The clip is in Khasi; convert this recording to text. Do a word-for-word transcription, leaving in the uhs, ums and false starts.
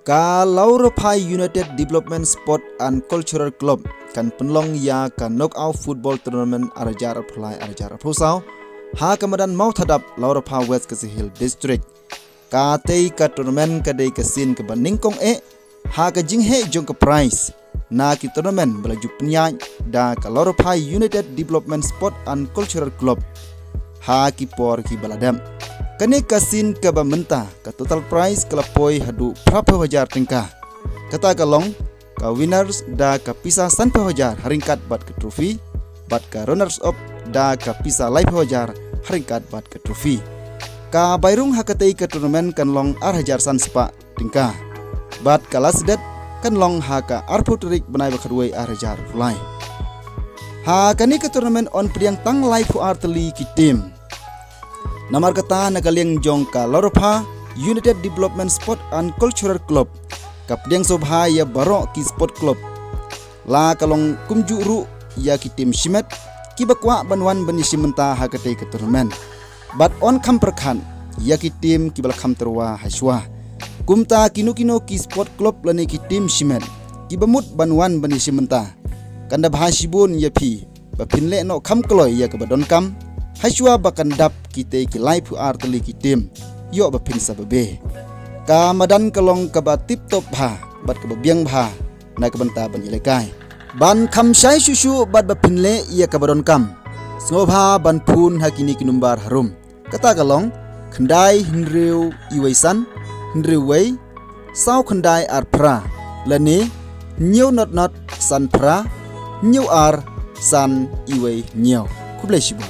Ka Laurapha United Development Sport and Cultural Club kan pynlong ïa ka Knockout Football Tournament ar hajar arphew lai ar hajar arphew saw ha ka madan Mawthaddap, Laurapha, West Khasi Hills District. Katei ka tournament ka dei ka sien kaba nyngkong eh ha ka jingheh jong ka prize na ki tournament ba la ju pynïaid da ka Laurapha United Development Sport and Cultural Club ha ki por kiba la dep. Kane ka sien kaba mynta ka total prize ka la poi haduh phraphew hajar tyngka. Kata ka long ka winners da ka pisa sanphew hajar ha ryngkat bad ka trophy, bad ka runners up da ka pisa laiphew hajar ha ryngkat bad ka trophy. Ka bai rung ha katei ka tournament kan long ar hajar san spah tyngka, bad ka last date kan long ha ka arphew tarik bnai ba khatwei ar hajar arphew lai. Ha kane ka tournament yn pdiang tang laiphew ar tylli ki team. Namar kata, na ka liang jong ka Laurapha United Development Sport and Cultural Club ka pdiang sngewbha ïa baroh ki sport club, la ka long kumjuh ruh ïa ki team shimet kiba kwah ban wan ban ïashim bynta ha katei ka tournament. Bad yn kham pyrkhat ïa ki team kiba la kham tyrwa ha shuwa. Kumta kino kino ki sport club lane ki team shimet kiba mut ban wan ban ïashim bynta, kan da bha shibun ïa phi ba phin leh noh kham kloi ïa kaba donkam ha shuwa ba kan dap kitei ki laiphew ar tylli ki team, ïoh ba phin sa babe. Ka madan ka long kaba tip top bha bad kaba biang bha na ka bynta ban ïalehkai. Ban kham shai shuh shuh bad ba phin leh ïa kaba donkam, sngewbha ban phone ha kine ki number harum. Kata ka long khyndai hynriew iwei san hynriew wei saw khyndai ar phra, lane hynñiew not not san phra hynñiew ar san iwei hynñiew. Khublei shibun.